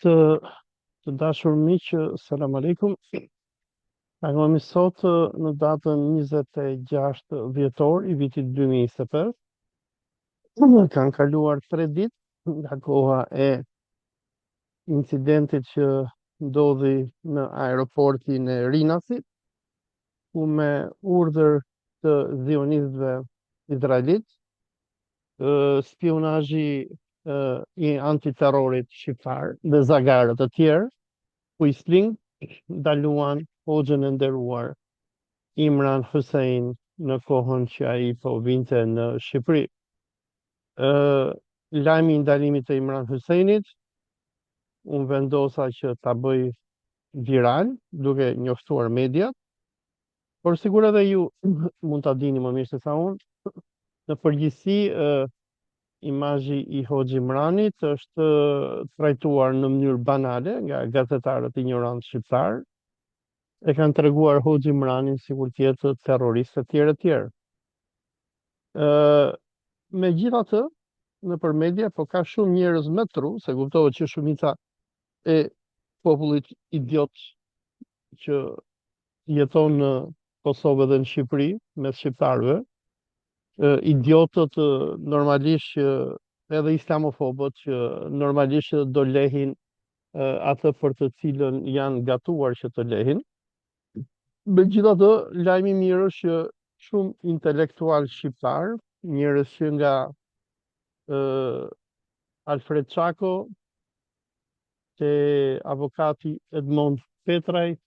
Të, të dashur miq, selam aleikum. Takohemi sot në datën 26 dhjetor i vitit 2025. Kanë kaluar 3 ditë nga koha e incidentit që ndodhi në aeroportin e Rinasit, ku me urdhër të zionistëve izraelitë, spiunazhi i antiterrorit shqiptar dhe zagarët e tjerë, kuisling, ndaluan hoxhën e nderuar Imran Hussein në kohën që ai po vinte në Shqipëri. Lajmi i ndalimit të Imran Huseinit, unë vendosa që ta bëj viral, duke njoftuar mediat, Por sikur edhe ju mund ta dini më mirë se sa unë, në përgjithësi imazhi i Hoxhë Imranit është trajtuar në mënyrë banale nga gazetarët injorantë shqiptarë. E kanë treguar Hoxhë Imranin sikur të jetë terrorist e tjerë e tjerë. Ë megjithatë, nëpër media po ka shumë njerëz me tru, se kuptohet që shumica e popullit idiot që jeton në Kosovë dhe në Shqipëri mes shqiptarëve, idiotët normalisht që edhe islamofobët që normalisht që do lehin atë për të cilën janë gatuar që të lehin. Megjithatë, lajmi i mirë është që shumë intelektualë shqiptarë, njerëz që nga Alfred Çako, te avokati Edmond Petraj,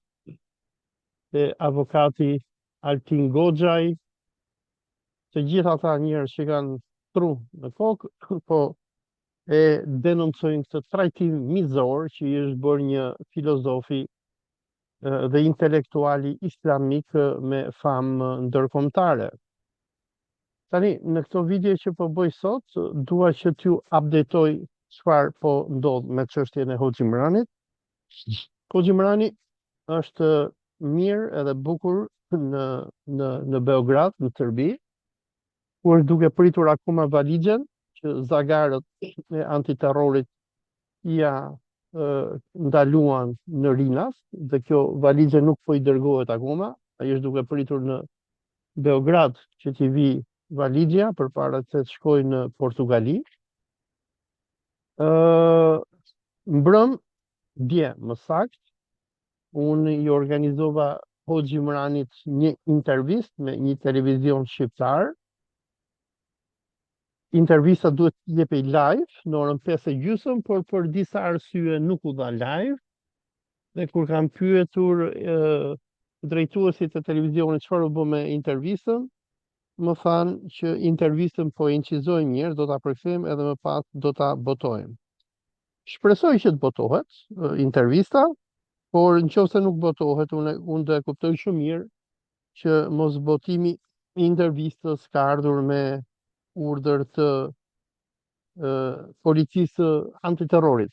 te avokati Altin Goxhaj, të gjithë ata njerëz që kanë tru në kokë, po e denoncojnë këtë trajtim mizor që i është bërë një filozofi dhe intelektuali islamik me famë ndërkombëtare. Tani, në këto video që po bëj sot, dua që t'ju update-oj çfarë po ndodh me çështjen e Hoxhë Imranit. Hoxhë Imrani është mirë edhe bukur në në në Beograd, në Serbi, ku është duke pritur akoma valixhen që zagarët e antiterrorit ia ndaluan në Rinas dhe kjo valixhe nuk po i dërgohet akoma, ai është duke pritur në Beograd që t'i vijë valixhja përpara se të shkojë në Portugali. Ë mbrëm dje më sakt, unë i organizova Hoxhë Imranit një intervistë me një televizion shqiptar. Intervista duhet të jepej live në orën 5 e gjysmë, por për disa arsye nuk u dha live. Dhe kur kam pyetur drejtuesit e televizionit çfarë u bë me intervistën, më thanë që intervistën po e incizojmë njëherë, do ta përkthejmë edhe më pas do ta botojmë. Shpresoj që të botohet intervista, por në qoftë se nuk botohet, unë unë do e kuptoj shumë mirë që mosbotimi i intervistës ka ardhur me urdhër të policisë antiterrorit.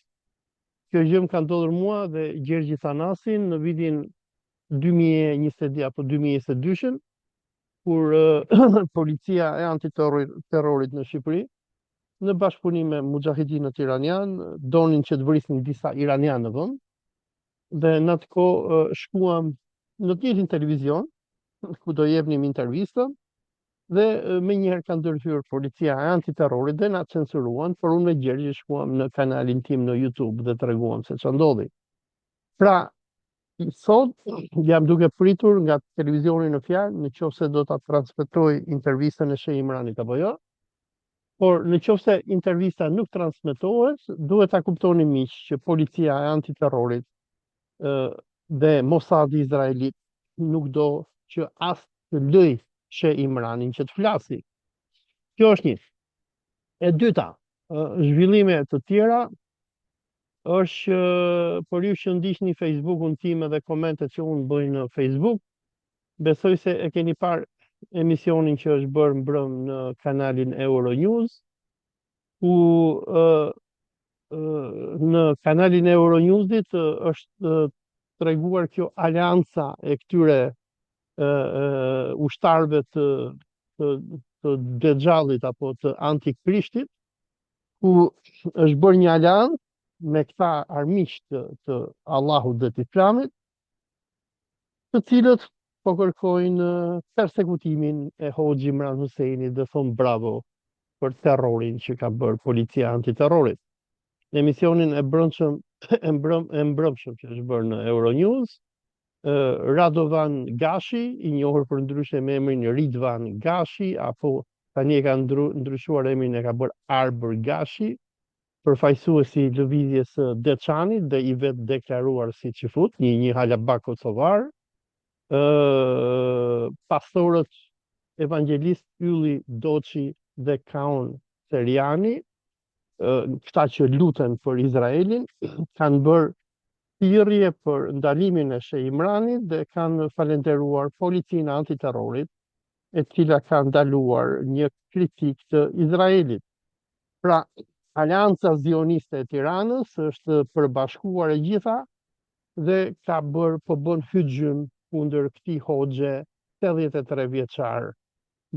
Kjo gjë më ka ndodhur mua dhe Gjergji Thanasin në vitin 2022 apo 2022-shin, kur policia e antiterrorit në Shqipëri, në bashkëpunim me muxhahidinët iranianë, donin që të vrisnin disa iranianë në vend, dhe në atë kohë shkuam në të njëjtin televizion, ku do jepnim intervistën, Dhe menjëherë ka ndërhyrë policia e antiterrorit dhe na censuruan, por unë me Gjergjin shkuam në kanalin tim në YouTube dhe treguam se ça ndodhi. Pra, sot jam duke pritur nga televizioni në fjalë në qoftë se do ta transmetojë intervistën e Sheh Imranit apo jo. Por në qoftë se intervista nuk transmetohet, duhet ta kuptoni miq që policia e antiterrorit dhe Mossadi izraelit nuk do që as të lëjë Sheh Imranin që të flasi. Kjo është një. E dyta, zhvillime të tjera është që për ju që ndiqni Facebookun tim edhe komentet që unë bëj në Facebook, besoj se e keni parë emisionin që është bërë mbrëm në kanalin Euronews, ku në kanalin e Euronewsit është treguar kjo aleanca e këtyre ushtarëve të të të Dexhallit apo të Antikrishtit, ku është bërë një aleancë me këta armiq të, të Allahut dhe të Islamit, të cilët po kërkojnë persekutimin e Hoxhë Imran Husejnit dhe thonë bravo për terrorin që ka bërë policia antiterrorit. Në emisionin e brendshëm e mbrëm e mbrëmshëm që është bërë në Euronews, Radovan Gashi, i njohur përndryshe me emrin Ridvan Gashi apo tani e ka ndru, ndryshuar emrin e ka bërë Arbër Gashi, përfaqësuesi i lëvizjes së Deçanit dhe i vetëdeklaruar si çifut, një një halabak kosovar, ë pastorët evangjelist Ylli Doçi dhe Kaun Serjani, këta që luten për Izraelin, kanë bërë thirrje për ndalimin e Sheh Imranit dhe kanë falënderuar policinë e antiterrorit, e cila ka ndaluar një kritik të Izraelit. Pra, Aleanca Zioniste e Tiranës është përbashkuar e gjitha dhe ka bërë, po bën hyxhym kundër këtij hoxhe 83 vjeçar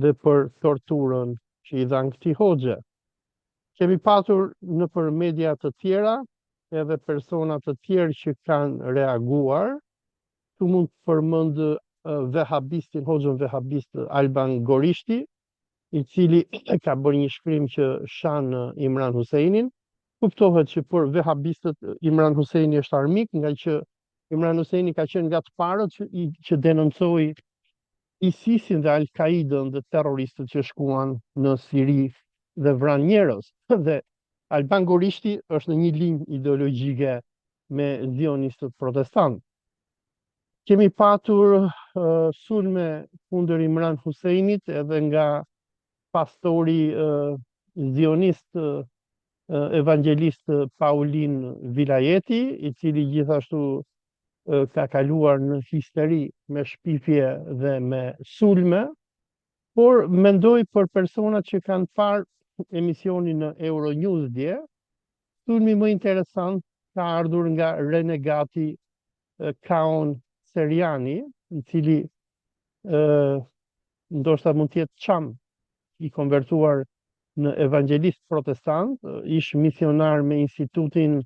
dhe për torturën që i dhanë këtij hoxhe. Kemi patur nëpër media të tjera edhe persona të tjerë që kanë reaguar. Këtu mund të përmend vehabistin, hoxhën vehabist Alban Gorishti, i cili ka bërë një shkrim që shan Imran Husejnin. Kuptohet që për vehabistët Imran Husejni është armik, ngaqë Imran Husejni ka qenë nga të parët që, që denoncoi ISIS-in dhe Al-Qaidën dhe terroristët që shkuan në Siri dhe vranë njerëz. Dhe Alban Gorishti është në një linjë ideologjike me zionistët protestantë. Kemi patur uh, sulme kundër Imran Husejnit edhe nga pastori uh, zionist uh, evangjelist Paulin Vilajeti, i cili gjithashtu ka kaluar në histeri me shpifje dhe me sulme, por mendoj për personat që kanë parë emisionin në Euronews dje, sulmi më interesant ka ardhur nga renegati Kaon Serjani, i cili ë ndoshta mund të jetë çam i konvertuar në evangjelist protestant, ish misionar me institutin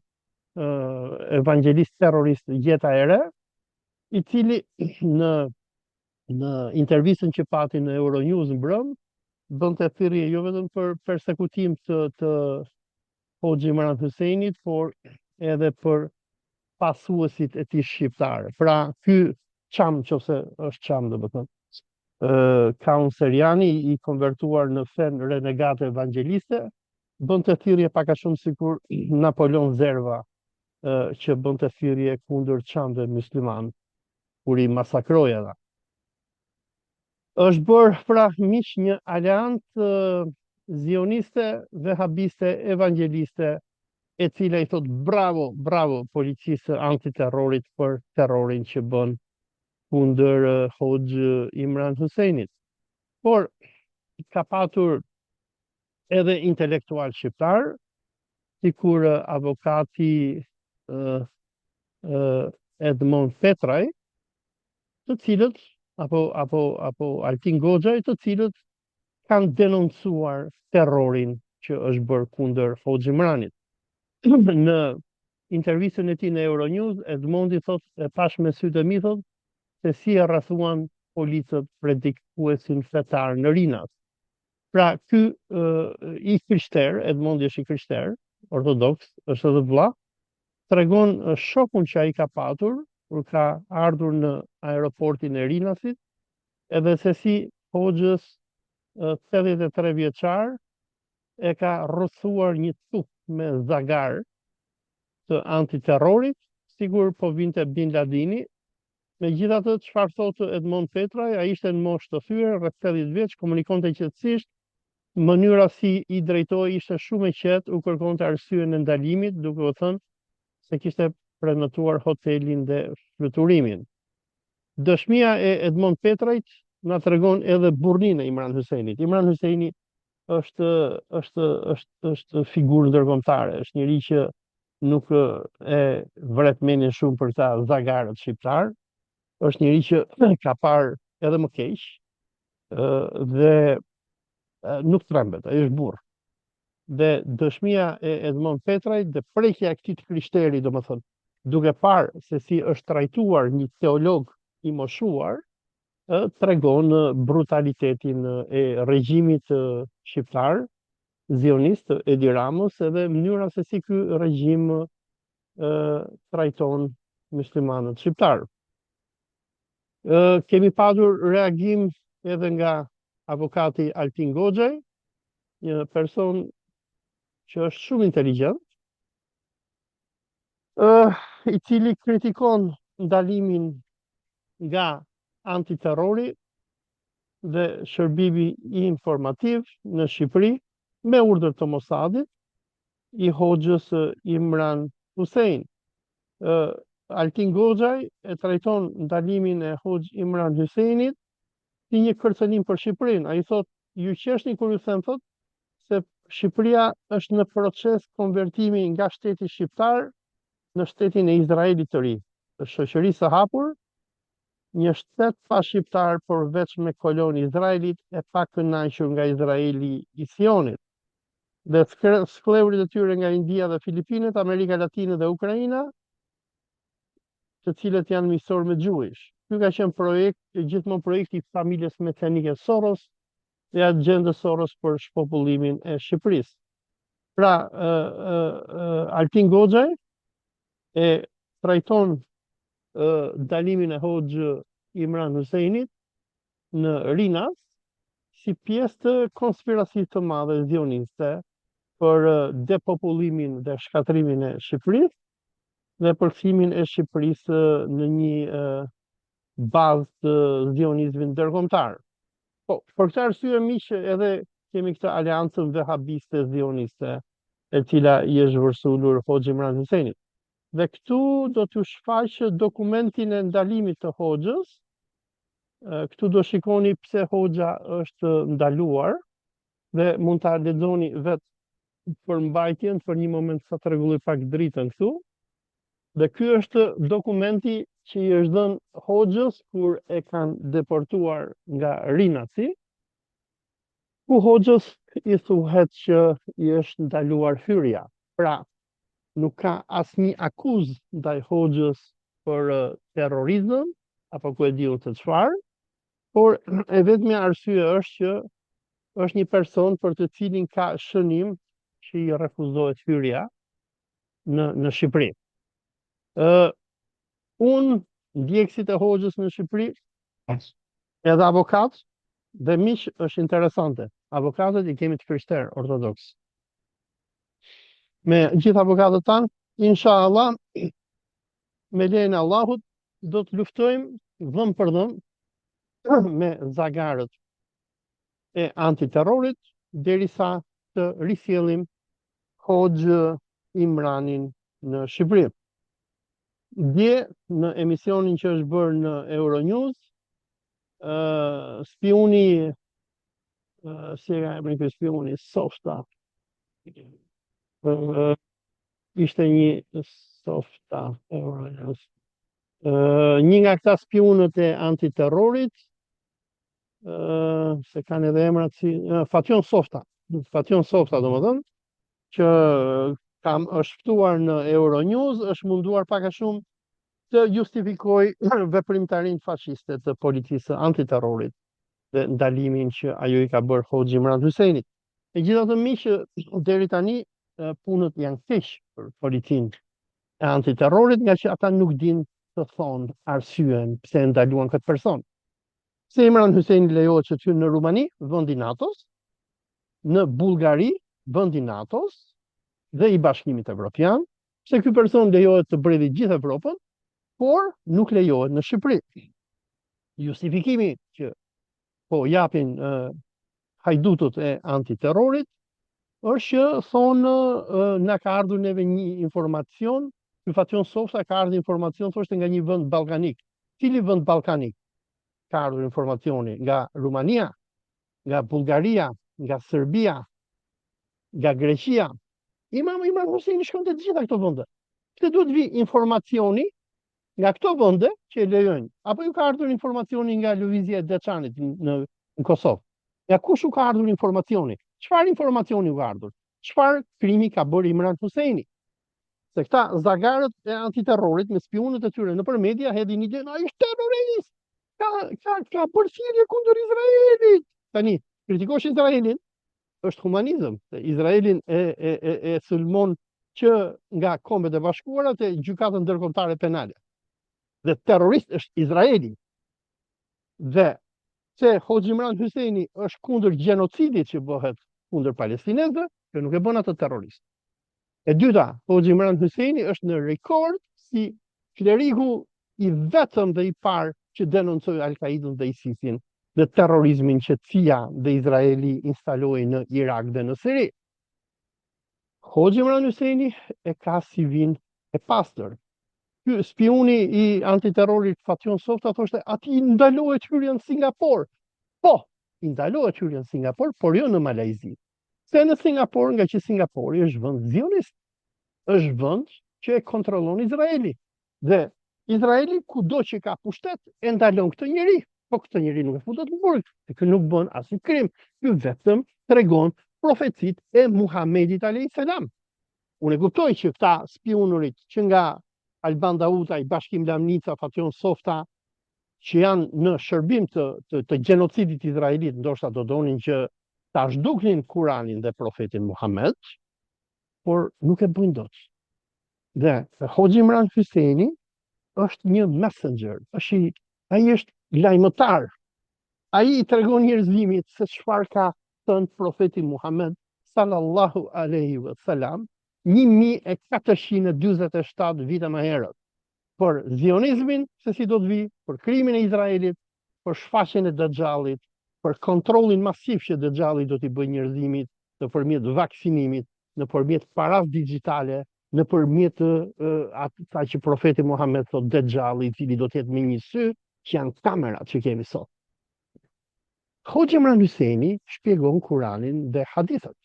evangjelist terrorist Jeta e Re, i cili në në intervistën që pati në Euronews mbrëm, bënte thirrje jo vetëm për persekutim të të Hoxhë Imran Hysejnit, por edhe për pasuesit e tij shqiptarë. Pra, ky çam, qofse është çam, domethënë, Kaun Serjani i konvertuar në fenë renegate evangjeliste, bënte thirrje pak a shumë sikur Napolon Zerva që bënte thirrje kundër çamëve myslimanë kur i masakroi ata. Është bërë pra miq një aleancë zioniste, vehabiste, evangjeliste, e cila i thotë bravo, bravo policisë antiterrorit për terrorin që bën kundër Hoxhë Imran Husejnit. Por ka patur edhe intelektualë shqiptarë, sikur avokati Edmond Petraj, të cilët apo apo apo Altin Goxhaj, të cilët kanë denoncuar terrorin që është bërë kundër Hoxhë Imranit. Në intervistën e tij në Euronews, Edmondi thotë, e pashë me sytë e mi thotë, se si e rrethuan policët predikuesin fetar në Rinas. Pra, ky i krishterë, Edmondi është i krishterë, ortodoks, është edhe vllah, tregon shokun që ai ka patur kur ka ardhur në aeroportin e Rinasit, edhe se si hoxhës 83 vjeçar e ka rrethuar një tufë me zagarë të antiterrorit, sikur po vinte Bin Ladini. Megjithatë, çfarë thotë Edmond Petraj, ai ishte në moshë të thyer, rreth 80 vjeç, komunikonte qetësisht, mënyra si i drejtohej ishte shumë e qetë, u kërkonte arsyen e ndalimit, duke u thënë se kishte prenotuar hotelin dhe fluturimin. Dëshmia e Edmond Petrajt na tregon edhe burrninë e Imran Hysejnit. Imran Hysejni është është është është figurë ndërkombëtare, është njeri që nuk e vret mendjen shumë për këta zagarët shqiptarë, është njeri që ka parë edhe më keq, dhe nuk trembet, ai është burrë. Dhe dëshmia e Edmond Petrajt dhe prekja e këtij të krishteri, domethënë, duke parë se si është trajtuar një teolog i moshuar, ë tregon brutalitetin e regjimit shqiptar, zionist të Edi Ramës edhe mënyra se si ky regjim ë trajton myslimanët shqiptarë. Ë kemi patur reagim edhe nga avokati Altin Goxhaj, një person që është shumë inteligjent, ë i cili kritikon ndalimin nga antiterrori dhe shërbimi informativ në Shqipëri me urdhër të Mossadit i hoxhës Imran Hussein. Ë Altin Goxhaj e trajton ndalimin e hoxhë Imran Huseinit si një kërcënim për Shqipërinë. Ai thotë, ju qeshni kur ju them thotë se Shqipëria është në proces konvertimi nga shteti shqiptar në shtetin e Izraelit të ri, të shoqërisë së hapur, një shtet pa shqiptar por veç me kolonë izraelit e pakënaqur nga Izraeli i Sionit dhe skllevërit e tyre nga India dhe Filipinet, Amerika Latine dhe Ukraina, të cilët janë miqësorë me Jewish. Ky ka qenë projekt, gjithmonë projekti i familjes mesianike Soros dhe agjendës Soros për shpopullimin e Shqipërisë. Pra, ë, ë, ë, Altin Goxhaj e trajton ndalimin e hoxhë Imran Huseinit në Rinas si pjesë të konspiracisë të madhe zioniste për depopullimin dhe shkatërrimin e Shqipërisë dhe për kthimin e Shqipërisë në një bazë të zionizmit ndërkombëtar. Po, për këtë arsye miq edhe kemi këtë aleancën vehabiste zioniste, e cila i është vërsulur Hoxhë Imran Huseinit. Dhe këtu do t'ju shfaq dokumentin e ndalimit të hoxhës. Këtu do shikoni pse hoxha është ndaluar dhe mund ta lexoni vetë përmbajtjen për një moment sa të rregulloj pak dritën këtu. Dhe ky është dokumenti që i është dhënë hoxhës kur e kanë deportuar nga Rinasi, ku hoxhës i thuhet që i është ndaluar hyrja. Pra, nuk ka asnjë akuzë ndaj hoxhës për terrorizëm apo ku e di unë se çfarë, por e vetmja arsye është që është një person për të cilin ka shënim që i refuzohet hyrja në në Shqipëri. Ë unë ndjekësit e hoxhës në Shqipëri, edhe avokat dhe miq është interesante. Avokatët i kemi të krishterë ortodoks. Me gjithë avokatët tanë, inshallah, me lejen e Allahut, do të luftojmë dhëmb për dhëmb me zagarët e antiterrorit, derisa të risjellim Hoxhë Imranin në Shqipëri. Dje në emisionin që është bërë në Euronews, uh, spiuni uh, si e ka emrin ky spiuni Softa. Uh, ishte një Softa Euronews. Uh, një nga këta spiunët e antiterrorit, uh, se kanë edhe emrat si uh, Fatjon Softa. Fatjon Softa, domethënë, që kam është ftuar në Euronews, është munduar pak a shumë të justifikojë veprimtarinë fashiste të policisë së antiterrorit dhe ndalimin që ajo i ka bërë Hoxhë Imran Hyseinit. Megjithatë miq, deri tani punët janë keq për policinë e antiterrorit, ngaqë ata nuk dinë të thonë arsyen pse e ndaluan këtë person. Pse Imran Hyseini lejohet që të hyjë në Rumani, vend i NATO-s, në Bullgari, vend i NATO-s dhe i Bashkimit Evropian, pse ky person lejohet të bredhë gjithë Evropën, por nuk lejohet në Shqipëri. Justifikimi që po japin uh, hajdutët e antiterrorit është që thonë na ka ardhur neve një informacion, ky Fatjon Softa ka ardhur informacion thoshte nga një vend ballkanik. Cili vend ballkanik ka ardhur informacioni? Nga Rumania, nga Bullgaria, nga Serbia, nga Greqia. Imam Imran Husseini shkon te të gjitha këto vende. Pse duhet të vijë informacioni nga këto vende që e lejojnë? Apo ju ka ardhur informacioni nga lëvizja e Deçanit në, në Kosovë? Nga kush u ka ardhur informacioni? Çfarë informacioni u ka ardhur? Çfarë krimi ka bërë Imran Husejni? Se këta zagarët e antiterrorit me spiunët e tyre nëpër media hedhin idenë, ai është terrorist. Ka ka ka bërë thirrje kundër Izraelit. Tani, kritikosh Izraelin është humanizëm. Se Izraelin e e e, e sulmon që nga Kombet e Bashkuara te Gjykata Ndërkombëtare Penale. Dhe terrorist është Izraeli. Dhe se Hoxhë Imran Hyseni është kundër gjenocidit që bëhet kundër palestinezëve, kjo nuk e bën atë terrorist. E dyta, Hoxhë Imran Hyseni është në rekord si kleriku i vetëm dhe i parë që denoncoi Al-Qaidën dhe ISIS-in dhe terrorizmin që CIA dhe Izraeli instaloi në Irak dhe në Siri. Hoxhë Imran Hyseni e ka CV-n e pastër. Ky spiuni i antiterrorit Fatjon Softa thoshte atij i ndalohet hyrja në Singapor. Po, i ndalohet hyrja në Singapor, por jo në Malajzi. Pse në Singapor, ngaqë Singapori është vend zionist. Është vend që e kontrollon Izraeli. Dhe Izraeli kudo që ka pushtet e ndalon këtë njeri. Po këtë njeri nuk e fut dot në burg, se ky nuk bën asnjë krim. Ky vetëm tregon profecitë e Muhamedit alayhis salam. Unë e kuptoj që këta spiunërit që nga Alban Dautaj, Bashkim Lamnica, Fatjon Softa, që janë në shërbim të, të, të gjenocidit izraelit, ndoshta do donin që ta zhduknin Kuranin dhe profetin Muhammed, por nuk e bëjnë dot. Dhe Hoxhë Imran Hyseni është një messenger, është i, ai është lajmëtar. Ai i tregon njerëzimit se çfarë ka thënë profeti Muhammed sallallahu alaihi wasallam 1447 vite më herët për zionizmin se si do të vijë, për krimin e Izraelit, për shfaqjen e Dexhallit, për kontrollin masiv që Dexhalli do t'i bëjë njerëzimit nëpërmjet vaksinimit, nëpërmjet parasë dixhitale, nëpërmjet asaj që profeti Muhammed thotë Dexhalli, i cili do të jetë me një sy, që janë kamerat që kemi sot. Hoxhë Imran Hyseni shpjegon Kuranin dhe hadithet.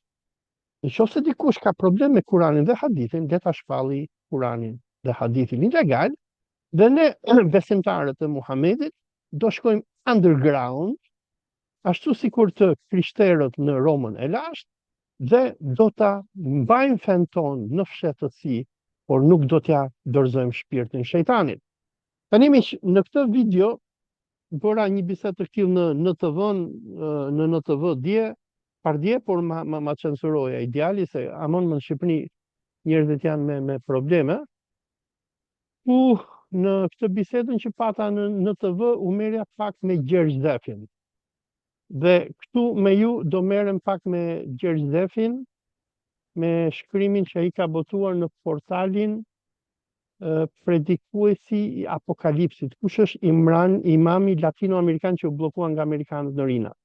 Në qoftë se dikush ka problem me Kuranin dhe hadithin, le ta shpalli Kuranin dhe hadithin ilegal, dhe ne besimtarët e Muhamedit do shkojmë underground, ashtu sikur të krishterët në Romën e lashtë, dhe do ta mbajmë fenë tonë në fshehtësi, por nuk do t'ia dorëzojmë shpirtin shejtanit. Tani miq, në këtë video bëra një bisedë të këtillë në NTV në NTV dje, pardje, por ma ma, ma censuroi ai djali se amon më në Shqipëri njerëzit janë me me probleme. Ku në këtë bisedën që pata në NTV u merrja pak me Gjergj Zefin. Dhe këtu me ju do merrem pak me Gjergj Zefin, me shkrimin që ai ka botuar në portalin predikuesi i apokalipsit. Kush është Imran, imami latino-amerikan që u bllokua nga amerikanët në Rinas?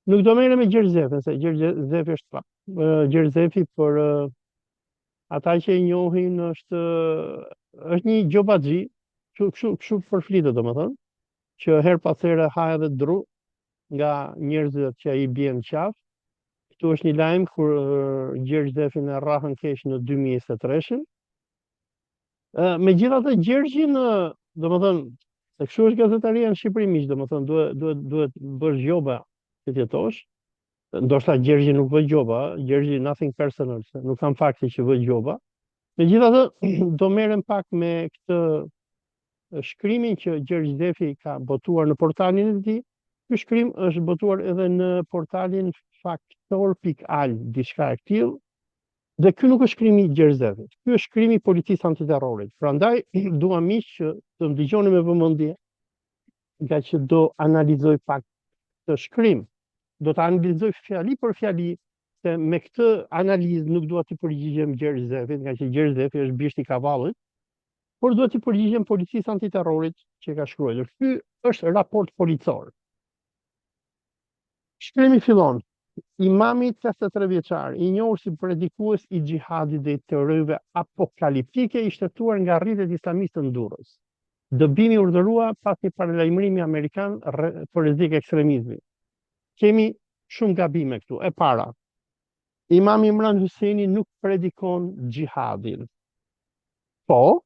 Nuk do merrem me Gjergj Zefin, se Gjergj Zefi është pak. Gjergj Zefi për ata që e njohin është është një gjobaxhi, kështu kështu kështu përflitet domethënë, që herë pas here ha edhe dru nga njerëzit që ai bie në qafë. Këtu është një lajm kur Gjergj Zefin e rrahën keq në 2023-shin. Megjithatë Gjergji në, domethënë, se kështu është gazetaria në Shqipëri miq, domethënë duhet duhet duhet bësh gjoba që të jetosh. Ndoshta Gjergji nuk vë gjoba, Gjergji nothing personal, se nuk kam fakte që vë gjoba. Megjithatë do merrem pak me këtë shkrimin që Gjergj Zefi ka botuar në portalin e tij. Ky shkrim është botuar edhe në portalin faktor.al, diçka e këtillë. Dhe ky nuk është shkrimi i Gjergj Zefit. Ky është shkrimi i policisë antiterrorit. Prandaj dua miq që të më dëgjoni me vëmendje, ngaqë do analizoj pak këtë shkrim. Do ta analizoj fjali për fjali se me këtë analizë nuk dua t'i përgjigjem Gjergj Zefit, ngaqë Gjergj Zefi është bisht i kavallit, por dua t'i përgjigjem policisë antiterrorit që e ka shkruar. Ky është raport policor. Shkrimi fillon, Imami 83 vjeçar, i njohur si predikues i xhihadit dhe i teorive apokaliptike, ishte ftuar nga rrjetet islamiste në Durrës. Dëbimi u urdhërua pas një paralajmërimi amerikan për rrezik ekstremizmi. Kemi shumë gabime këtu. E para, Imam Imran Hyseni nuk predikon xhihadin. Po,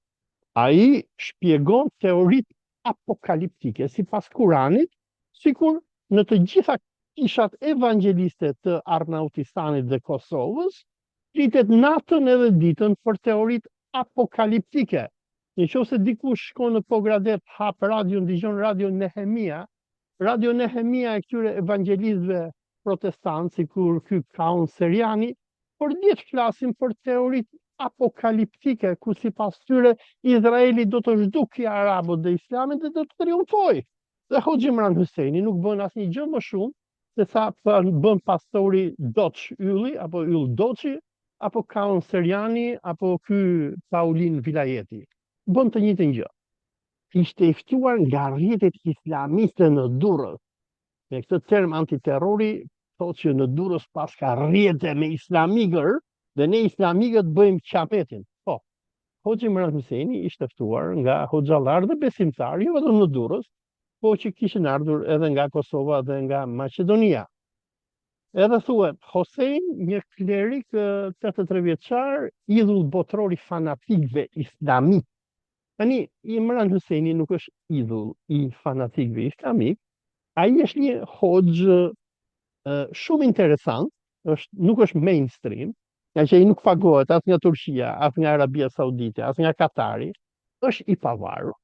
ai shpjegon teoritë apokaliptike sipas Kuranit, sikur në të gjitha kishat evangjeliste të Arnautistanit dhe Kosovës. Flitet natën edhe ditën për teoritë apokaliptike. Në qoftë se dikush shkon në Pogradec, hap radion, dëgjon Radio Nehemia, Radio Nehemia e këtyre evangelistëve protestantë, sikur ky Kaun Serjani, përditë flasin për teoritë apokaliptike, ku sipas tyre Izraeli do të zhdukë arabët dhe islamin dhe do të triumfojë. Dhe Hoxhë Imran Hyseni nuk bën asnjë gjë më shumë se sa bën pastori Doç Ylli apo Yll Doçi apo Kaun Serjani apo ky Paulin Vilajeti. Bën të njëjtën gjë. Ishte i ftuar nga rrjetet islamiste në Durrës. Me këtë term antiterrori thotë që në Durrës paska rrjete me islamikër dhe ne islamikët bëjmë qametin. Po. Hoxhë Imran Hyseni ishte ftuar nga hoxhallarë dhe besimtarë, jo vetëm në Durrës, po që kishin ardhur edhe nga Kosova dhe nga Maqedonia. Edhe thuhet, Hossein, një klerik 83 vjeçar, idhull botëror i fanatikëve islamik. Tani, Imran Hyseni nuk është idhull i fanatikëve islamik, ai është një hoxhë shumë interesant, është, nuk është mainstream, nga që ai nuk pagohet as nga Turqia, as nga Arabia Saudite, as nga Katari, është i pavarur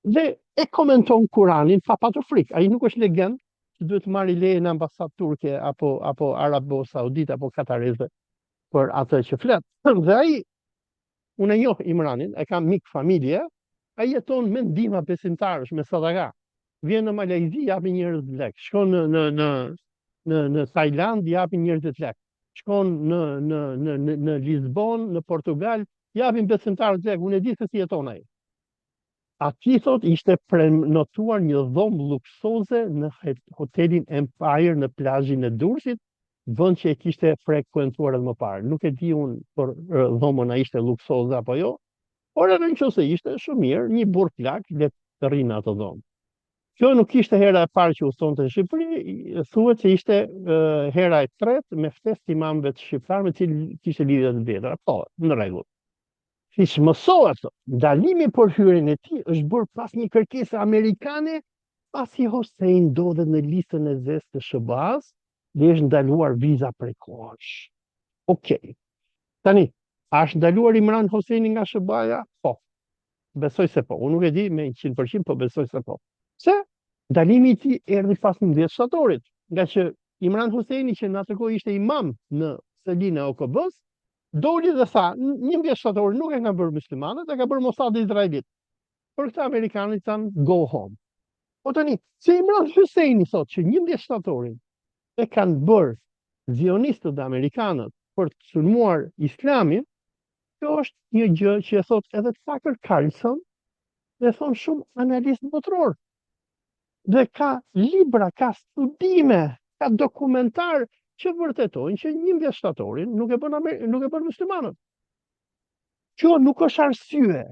dhe e komenton Kuranin pa patur frikë. Ai nuk është legen që duhet të marrë leje në ambasadë turke apo apo arabo saudite apo katareze për atë që flet. Dhe ai unë e njoh Imranin, e kam mik familje, ai jeton me ndihma besimtarësh, me sadaka. Vjen në Malajzi, japin njerëz lek. Shkon në në në në në Tajland, japin njerëzit lek. Shkon në në në në, në Lisbon, në Portugal, japin besimtarët lek. Unë e di se si jeton ai. Aty thot ishte prenotuar një dhomë luksoze në hotelin Empire në plazhin e Durrësit, vend që e kishte frekuentuar edhe më parë. Nuk e di unë për dhomën a ishte luksoze apo jo, por edhe në qoftë se ishte shumë mirë, një burrë plak le të rrinë në atë dhomë. Kjo nuk ishte hera e parë që udhëtonte në Shqipëri, thuhet se ishte hera e tretë me ftesë të imamëve të shqiptarë me të cilët kishte lidhje të vjetra. Po, në rregull. Siç mësohet, ndalimi për hyrjen e tij është bërë pas një kërkese amerikane, pasi Hossein ndodhet në listën e zezë të SHBA-s dhe është ndaluar viza prej kohësh. Okej. Tani, a është ndaluar Imran Hosseini nga SHBA-ja? Po. Besoj se po. Unë nuk e di me 100%, po besoj se po. Pse? Ndalimi i tij erdhi pas 11 shtatorit, nga që Imran Hosseini që në atë kohë ishte imam në selinë e OKB-s, Doli dhe tha, 11 shtator nuk e kanë bërë muslimanët, e ka bërë Mossadi izraelit. Për këtë amerikanët thanë go home. Po tani, se Imran Hyseni thotë që 11 shtatorin e kanë bërë zionistët dhe amerikanët për të sulmuar islamin, kjo është një gjë që e thotë edhe Tucker Carlson dhe thonë shumë analistë botëror. Dhe ka libra, ka studime, ka dokumentar që vërtetojnë që 11 shtatorin nuk e bën nuk e bën muslimanët. Kjo nuk është arsye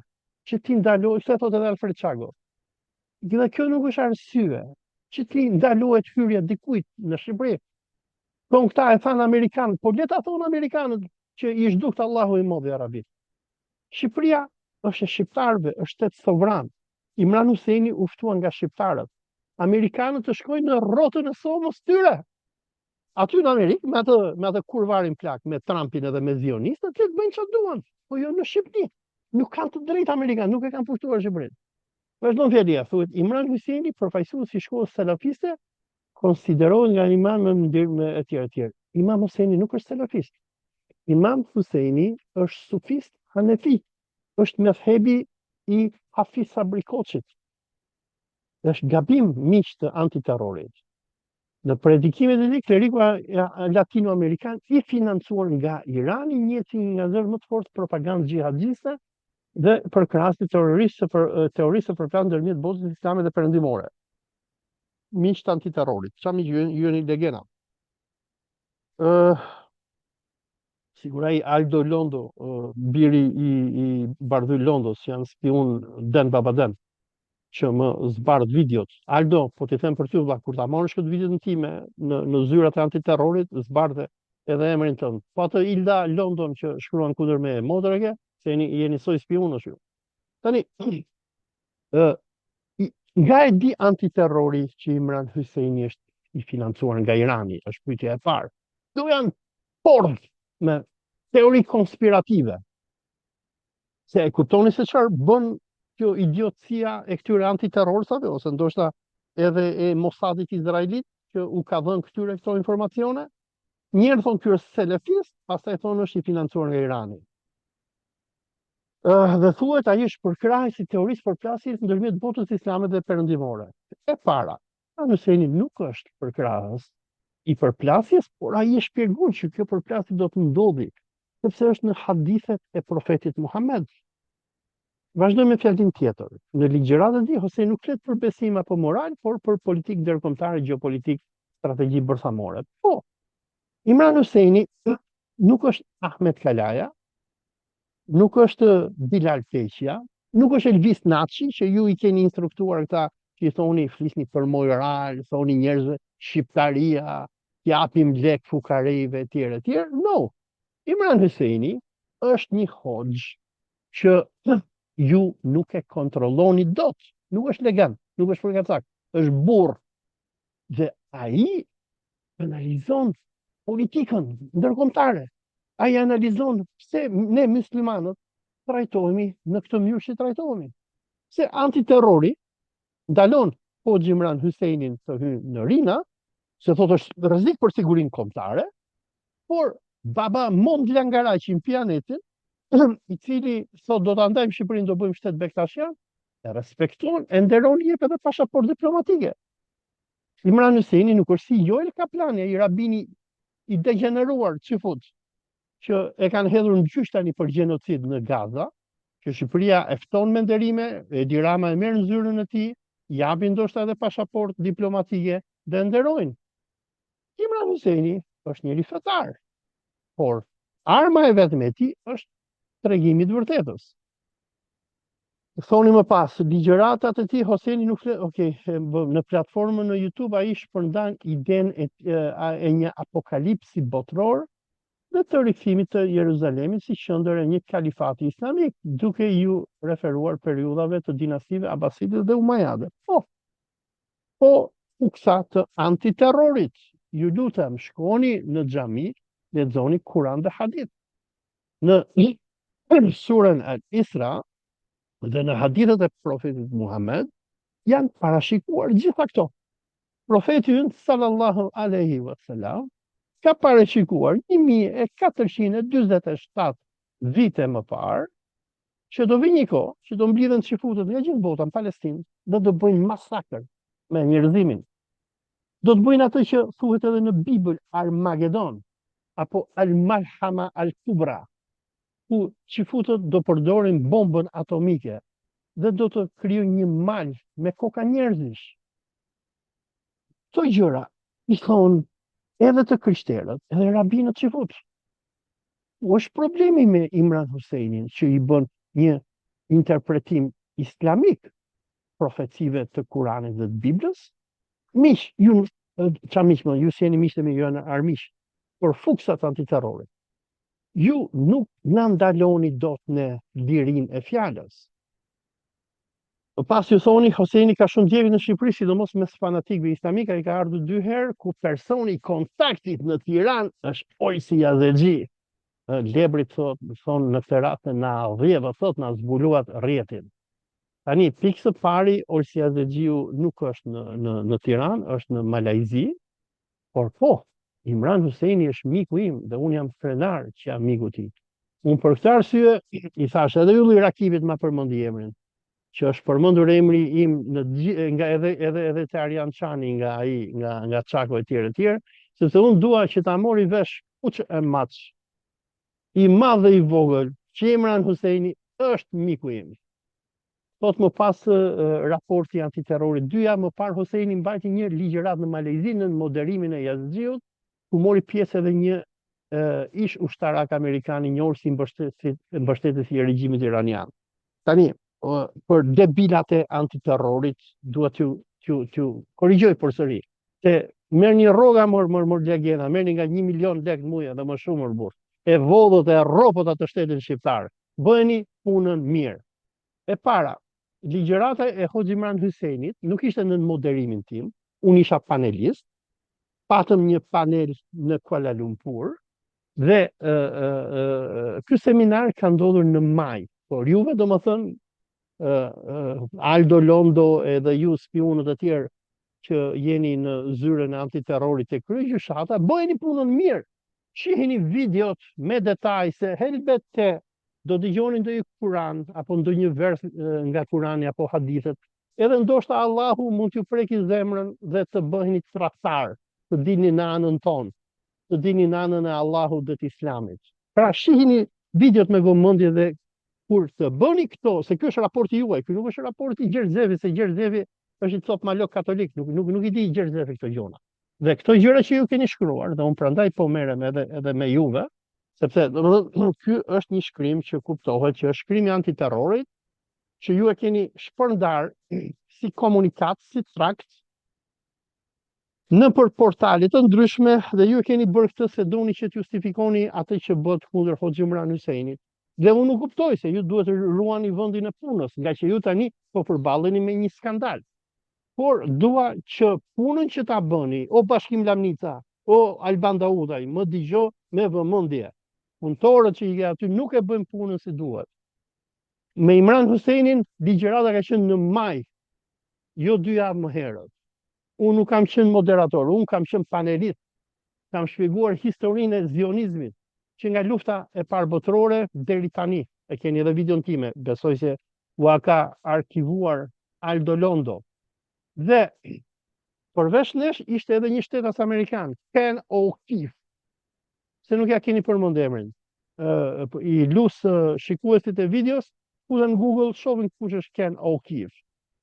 që ti ndalohet, këtë thotë edhe Alfred Çago. Dhe kjo nuk është arsye që ti ndalohet hyrja dikujt në Shqipëri. Po këta e thanë amerikanët, po le ta thonë amerikanët që i zhdukt Allahu i madh Arabit. Shqipëria është e shqiptarëve, është shtet sovran. Imran Huseni u ftua nga shqiptarët. Amerikanët të shkojnë në rrotën e dhomës tyre. Aty në Amerikë, me atë, me atë kurvarin plak, me Trumpin edhe me zionistët, le të bëjnë çfarë duan, po jo në Shqipëri. Nuk kanë të drejtë amerikanë, nuk e kanë pushtuar Shqipërinë. Vazhdon fjalia, thuhet Imran Hyseni, përfaqësues i shkollës salafiste, konsiderohet nga imam me ndir me etj etj. Imam Huseni nuk është salafist. Imam Huseni është sufist hanefi, është medhhebi i Hafiz Sabri Koçit. Është gabim miq të antiterrorit. Në predikimet e tij, kleriku latino-amerikan i financuar nga Irani, njihet si një nga zërat më të fortë propagandë xhihadiste dhe përkrahës të terrorisë për teorisë së përplasjes ndërmjet botës islame dhe perëndimore. Miq të antiterrorit, ça miq ju jeni legena. Ë Sikur ai Aldo Londo, biri i i Bardhyl Londos, që janë spiun den babaden, që më zbardh videot. Aldo, po t'i them për ty vëlla, kur ta marrësh këtë videon time në në zyrat e antiterrorit, zbardhe edhe emrin tënd. Po atë Ilda London që shkruan kundër meje, motër e ke, se jeni jeni soj spiunësh ju. Tani, ë nga e di antiterrori që Imran Hyseni është i financuar nga Irani, është pyetja e parë. Këto janë pordh me Teori konspirative. Se e kuptoni se çfarë bën kjo idiotësia e këtyre antiterroristave ose ndoshta edhe e Mossadit izraelit që u ka dhënë këtyre këto informacione? Njëherë thonë ky është selefist, pastaj thonë është i financuar nga Irani. Uh, dhe thuhet ai është përkrahës i teorisë përplasjes ndërmjet botës islame dhe perëndimore. E para, Imran Hyseni nuk është përkrahës i përplasjes, por ai e shpjegon që kjo përplasje do të ndodhi, sepse është në hadithet e profetit Muhammed. Vazhdojmë me fjalinë tjetër. Në ligjëratën e tij, Hoseni nuk flet për besim apo moral, por për politikë ndërkombëtare, gjeopolitikë, strategji bërthamore. Po, Imran Hyseni nuk është Ahmet Kalaja, nuk është Bilal Peqja, nuk është Elvis Naçi që ju i keni instruktuar këta që i thoni flisni për moral, thoni njerëzve shqiptaria, japim lek fukarejve etj etj. No. Imran Hyseni është një hoxhë që ju nuk e kontrolloni dot. Nuk është legen, nuk është frikacak, është burrë. Dhe ai analizon politikën ndërkombëtare. Ai analizon pse ne muslimanët trajtohemi në këtë mënyrë që trajtohemi. Pse antiterrori ndalon Hoxhë Imran Hysenin të hyjë në Rina, se thotë është rrezik për sigurinë kombëtare, por baba Mond Langaraqin pijanecin, i cili thotë do ta ndajmë Shqipërinë, do bëjmë shtet bektashian, e respekton, e nderon, i jep edhe pasaportë diplomatike. Imran Hyseni nuk është si Joel Kaplani, ai rabini i degjeneruar çifut, që e kanë hedhur në gjyq tani për gjenocid në Gaza, që Shqipëria e fton me nderime, Edi Rama e merr në zyrën e tij, japin ndoshta edhe pasaportë diplomatike dhe e nderojnë. Imran Hyseni është njeri fetar, por arma e vetme e tij është tregimi i të vërtetës. Thoni më pas, ligjëratat e tij Hoseni nuk flet, ok, në platformën në YouTube ai shpërndan idenë e, e një apokalipsi botëror dhe të rikthimit të Jeruzalemit si qendër e një kalifati islamik, duke iu referuar periudhave të dinastive Abaside dhe Umajade. Po, po, fuksa të antiterrorit, ju lutem, shkoni në xhami, lexoni Kuran dhe Hadith. Në suren Al Isra dhe në hadithet e profetit Muhammed janë parashikuar gjitha këto. Profeti ynë sallallahu alaihi wasallam ka parashikuar 1447 vite më parë që do vijë një kohë që do mblidhen çifutët nga gjithë bota në Palestinë dhe do bëjnë masakër me njerëzimin. Do të bëjnë atë që thuhet edhe në Bibël Armagedon apo Al Malhama Al Kubra, ku çifutët do përdorin bombën atomike dhe do të krijojnë një mal me koka njerëzish. Këto gjëra i thonë edhe të krishterët, edhe rabinët çifutë. Ku është problemi me Imran Huseinin që i bën një interpretim islamik profecive të Kuranit dhe të Biblës? Miq, ju ça miq më, ju s'jeni miq të mi, ju janë armiq, por fuksat antiterrorit. Ju nuk na ndaloni dot ne lirinë e fjalës. Më pas ju thoni, Hoseni ka shumë ndjekës në Shqipëri, sidomos mes fanatikëve islamikë, ai ka ardhur dy herë ku personi i kontaktit në Tiranë është Olsi Jazexhi. Lebrit thot, thonë në këtë rast na dhjeva thot na zbuluat rrjetin. Tani pikë së pari Olsi Jazexhiu nuk është në në në Tiranë, është në Malajzi, Por po, Imran Hyseni është miku im dhe unë jam krenar që jam miku i tij. Unë për këtë arsye i thashë edhe Ylli Rakipit ma përmendi emrin, që është përmendur emri im në nga edhe edhe edhe te Arjan Çani nga ai nga nga Çako etj etj, sepse unë dua që ta mori vesh kuç e maç i madh dhe i vogël që Imran Hyseni është miku im. Thotë më pas raporti i antiterrorit. Dy javë më parë Hosseini mbajti një ligjëratë në Malajzi nën moderimin e Jazexhiut, ku mori pjesë edhe një ish ushtarak amerikan i njohur si mbështetës i regjimit iranian. Tani, për debilat e antiterrorit, dua t'ju t'ju t'ju korrigjoj përsëri. Se merrni rroga mor mor mor legena, merrni nga 1 milion lekë në muaj dhe më shumë mor burrë. E vodhët e rropët atë shtetin shqiptar. Bëjeni punën mirë. E para, ligjërata e Hoxhë Imran Hyseinit nuk ishte nën moderimin tim, unë isha panelist, patëm një panel në Kuala Lumpur. Dhe ë ë ë ky seminar ka ndodhur në maj, por juve domethënë ë Aldo Londo edhe ju spiunët e tjerë që jeni në zyrën e antiterrorit te kryegjyshata, bëjeni punën mirë. Shihini videot me detaj se helbete do dëgjoni ndonjë Kuran apo ndonjë vers nga Kurani apo hadithet, edhe ndoshta Allahu mund t'ju preki zemrën dhe të bëheni tradhtar, të dilni në anën tonë, të dilni në anën e Allahut dhe të Islamit. Pra shihini videot me vëmendje dhe kur të bëni këto, se ky është raporti juaj, ky nuk është raporti i Gjergj Zefit, se Gjergj Zefi është një copë malok katolik, nuk nuk nuk i di Gjergj Zefi këto gjëra. Dhe këto gjëra që ju keni shkruar, dhe unë prandaj po merrem edhe edhe me juve, sepse domethënë ky është një shkrim që kuptohet që është shkrimi i antiterrorit, që ju e keni shpërndar si komunikatë, si trakt nëpër portale të ndryshme dhe ju e keni bërë këtë se doni që të justifikoni atë që bëtë kundër Hoxhë Imran Hyseinit. Dhe unë nuk kuptoj se ju duhet të ruani vendin e punës, ngaqë ju tani po përballeni me një skandal. Por dua që punën që ta bëni, o Bashkim Lamnica, o Alban Daudaj, më dëgjo me vëmendje. Punëtorët që i ke aty nuk e bëjnë punën si duhet. Me Imran Hyseinin ligjërata ka qenë në maj, jo dy javë më herët. Unë nuk kam qenë moderator, unë kam qenë panelist. Kam shpjeguar historinë e zionizmit, që nga lufta e parë botërore deri tani. E keni edhe videon time, besoj se ua ka arkivuar Aldo Londo. Dhe përveç nesh ishte edhe një shtetas amerikan, Ken O'Keefe. Se nuk ja keni përmend emrin. Ë i lus shikuesit e videos, futen në Google, shohin kush është Ken O'Keefe.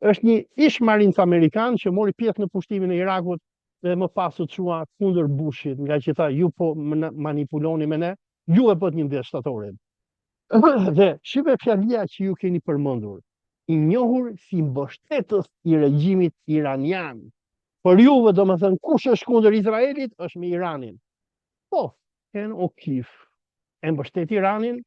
Është një ish marins amerikan që mori pjesë në pushtimin e Irakut dhe më pas u çua kundër Bushit, ngaqë tha ju po manipuloni me ne, ju e bëtë 11 shtatorin. Dhe shife fjalia që ju keni përmendur, i njohur si mbështetës i regjimit iranian. Për juve, domethënë, kush është kundër Izraelit, është me Iranin. Po, Ken O'Keefe e mbështet Iranin,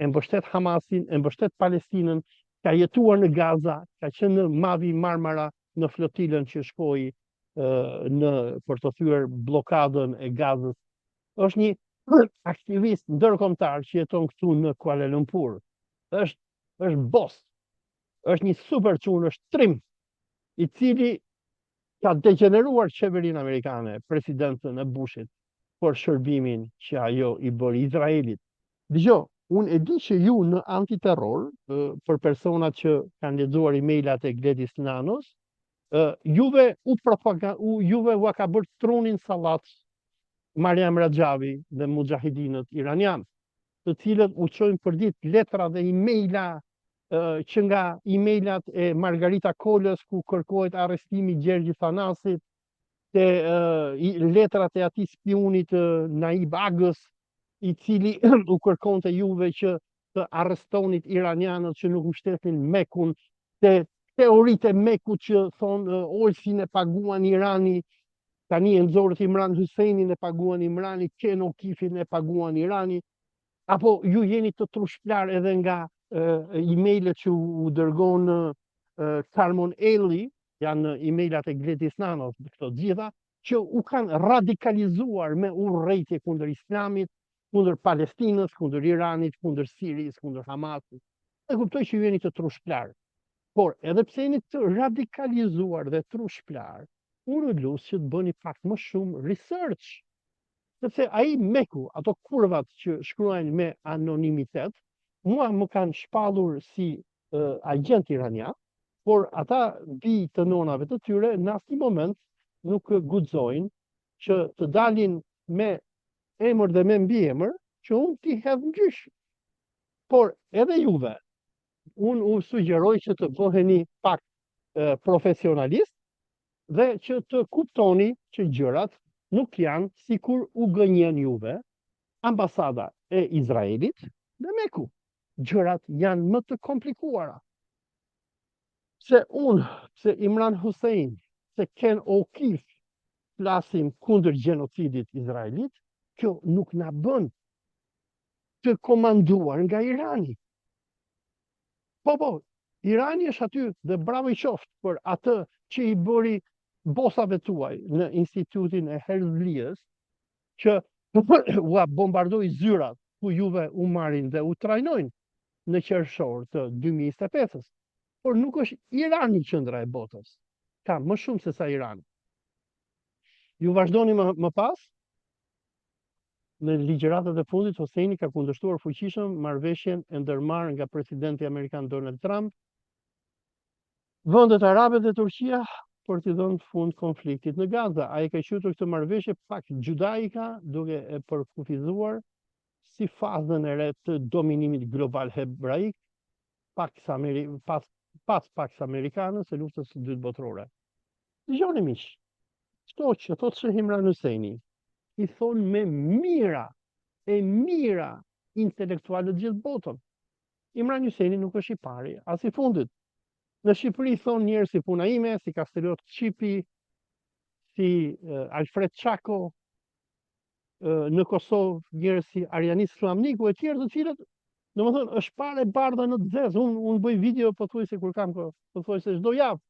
e mbështet Hamasin, e mbështet Palestinën, ka jetuar në Gaza, ka qenë në Mavi Marmara në flotilën që shkoi në për të thyer bllokadën e Gazës. Është një aktivist ndërkombëtar që jeton këtu në Kuala Lumpur. Është është boss. Është një super çun, është trim i cili ka degjeneruar qeverinë amerikane, presidencën e Bushit, për shërbimin që ajo i bëri Izraelit. Dëgjo, unë e di që ju në antiterror, për personat që kanë lexuar emailat e Gledis Nanos, juve u propaga, u, juve ua ka bërë trunin sallat Mariam Rajavi dhe muxhahidinët iranian, të cilët u çojnë përditë letra dhe emaila që nga emailat e Margarita Kolës ku kërkohet arrestimi i Gjergji Thanasit, te letrat e atij spiunit Naib Agës, i cili u kërkonte juve që të arrestonit iranianët që nuk mbështetnin Mekun, te teoritë e Mekut që thonë Olsin e paguan Irani, tani e nxorët Imran Hyseinin e paguan Imrani, Ken O'Keefe-in e paguan Irani, apo ju jeni të trushplar edhe nga e-mailet që u dërgon Carmon Elli, janë e-mailat e Gledis Nanos, këto të gjitha, që u kanë radikalizuar me urrejtje kundër Islamit, kundër Palestinës, kundër Iranit, kundër Sirisë, kundër Hamasit. E kuptoj që ju jeni të trushplar, por edhe pse jeni të radikalizuar dhe trushplar, unë ju lus që të bëni pak më shumë research. Sepse ai Meku, ato kurvat që shkruajnë me anonimitet, mua më kanë shpallur si uh, agjent iranian, por ata bij të nonave të tyre në asnjë moment nuk guxojnë që të dalin me emër dhe me mbiemër që unë t'i hedh në gjyq. Por edhe juve, unë u sugjeroj që të bëheni pak profesionalist dhe që të kuptoni që gjërat nuk janë sikur u gënjen juve ambasada e Izraelit dhe Meku. Gjërat janë më të komplikuara. Pse unë, pse Imran Hussein, pse Ken O'Keefe flasim kundër gjenocidit izraelit, kjo nuk na bën të komanduar nga Irani. Po, po, Irani është aty dhe bravo i qoftë për atë që i bëri bosave tuaj në institutin e Herzliës, që Ua bombardoi zyrat ku juve u marrin dhe u trajnojnë në qershor të 2025-ës. Por nuk është Irani qendra e botës. Ka më shumë se sa Irani. Ju vazhdoni më, më pas, në ligjëratat e fundit, Hosseini ka kundërshtuar fuqishëm marrëveshjen e ndërmarrë nga presidenti amerikan Donald Trump, vendet arabe dhe Turqia për t'i dhënë fund konfliktit në Gaza. Ai e ka quajtur këtë marrëveshje Pax Judaica, duke e përkufizuar si fazën e re të dominimit global hebraik Pax Ameri pas pas Pax Amerikanës së luftës së dytë botërore. Dëgjoni miq, këto që thotë Sheh Imran Hyseni, i thonë me mijëra e mijëra intelektualë në gjithë botën. Imran Hyseni nuk është i pari, as i fundit. Në Shqipëri thonë njerëz si puna ime, si Kastriot Çipi, si Alfred Çako, në Kosovë njerëz si Arianit Sllamniku e tjerë të cilët, domethënë, është parë e bardha në të zezë. Unë unë bëj video pothuajse kur kam kohë, pothuajse çdo javë,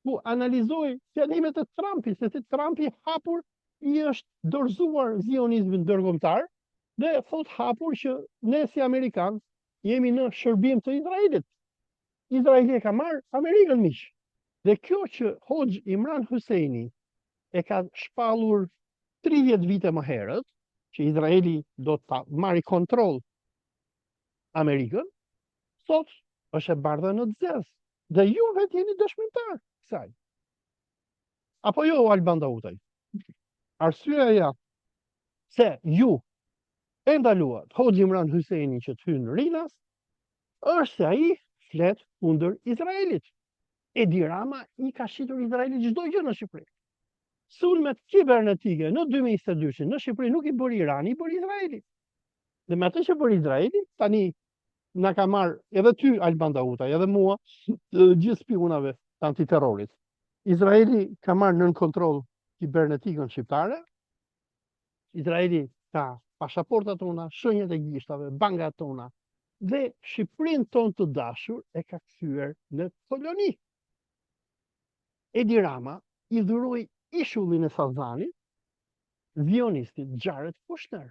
ku analizoj fjalimet e Trumpit, se si Trumpi hapur i është dorëzuar zionizmit ndërkombëtar dhe thotë hapur që ne si amerikanë jemi në shërbim të Izraelit. Izraeli e ka marrë Amerikën miq. Dhe kjo që Hoxhë Imran Hyseni e ka shpallur 30 vite më herët, që Izraeli do ta marrë kontroll Amerikën, sot është e bardha në të zezë. Dhe ju vetë jeni dëshmitar kësaj. Apo jo, Alban Dautaj? Arsyeja se ju e ndaluat Hoxhë Imran Hysenin që të hyjë në Rinas, është se ai flet kundër Izraelit. Edi Rama i ka shitur Izraelit çdo gjë në Shqipëri. Sulmet kibernetike në 2022 në Shqipëri nuk i bëri Irani, i bëri Izraeli. Dhe me atë që bëri Izraeli, tani na ka marrë edhe ty Alban Dautaj, edhe mua, gjithë spiunave të antiterrorit. Izraeli ka marrë nën kontroll kibernetikën shqiptare, Izraeli ka pasaportat tona, shenjat e gishtave, bankat tona dhe Shqipërinë tonë të dashur e ka kthyer në koloni. Edi Rama i dhuroi ishullin e Sazanit zionistit Jared Kushner.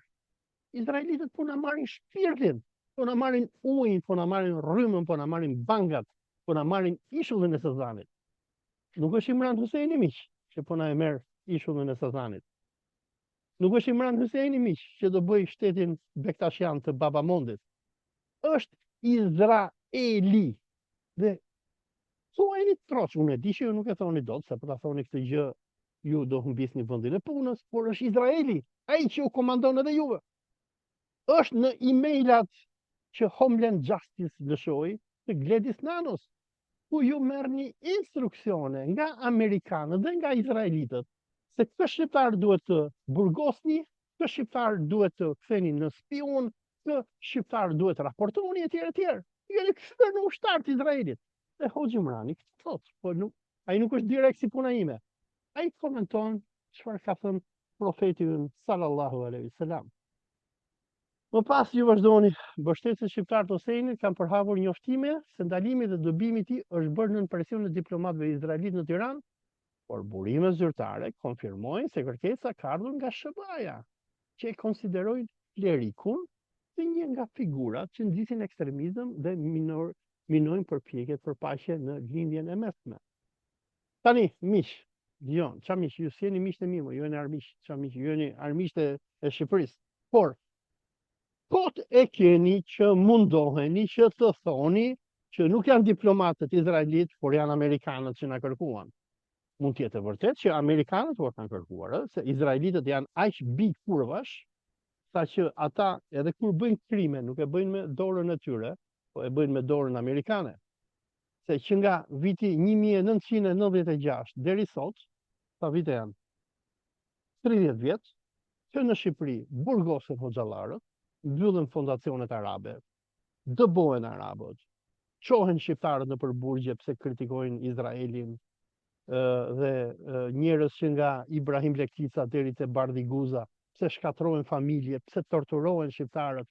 Izraelitët po na marrin shpirtin, po na marrin ujin, po na marrin rrymën, po na marrin bankat, po na marrin ishullin e Sazanit. Nuk është Imran Hyseni miq që po na e merr ishullin e Sazanit. Nuk është Imran Hyseni miq që do bëjë shtetin bektashian të Baba Mondit. Është Izraeli. Dhe thuajeni troç, unë e di që ju nuk e thoni dot, se po ta thoni këtë gjë ju do humbisni vendin e punës, por është Izraeli, ai që ju komandon edhe juve. Është në emailat që Homeland Justice lëshoi të Gledis Nanos, ku ju merrni instruksione nga amerikanët dhe nga izraelitët se kë shqiptar duhet të burgosni, kë shqiptar duhet të ktheni në spiun, kë shqiptar duhet të raportoni etj etj. Ju jeni kthyer në ushtar të Izraelit. Dhe Hoxhë Imrani këtë thotë, po nuk, ai nuk është direkt si puna ime. Ai komenton çfarë ka thënë profeti ynë sallallahu alaihi wasallam. Më pas ju vazhdoni, mbështetësit shqiptarë të Hoseinit kanë përhapur njoftime se ndalimi dhe dëbimi i tij është bërë nën presionin e diplomatëve izraelitë në Tiranë, por burime zyrtare konfirmojnë se kërkesa ka ardhur nga SHBA-ja, që e konsiderojnë klerikun si një nga figurat që nxisin ekstremizëm dhe minor, minojnë përpjekjet për paqe në Lindjen e Mesme. Tani, miq, jo, ça miq, ju s'jeni miqtë e mi, mo, ju jeni armiq, ça miq, ju jeni armiqtë e, e Shqipërisë. Por, kot e keni që mundoheni që të thoni që nuk janë diplomatët izraelitë, por janë amerikanët që na kërkuan. Mund të jetë e vërtetë që amerikanët ua kanë kërkuar, ë, se izraelitët janë aq bij kurvash, sa që ata edhe kur bëjnë krime, nuk e bëjnë me dorën e tyre, po e bëjnë me dorën amerikane. Se që nga viti 1996 deri sot, sa vite janë? 30 vjet, që në Shqipëri burgosen hoxhallarët, mbyllen fondacionet arabe, dëbohen arabët, çohen shqiptarët nëpër burgje pse kritikojnë Izraelin dhe njerëz që nga Ibrahim Lektica deri te Bardhi Guza, pse shkatërrohen familje, pse torturohen shqiptarët,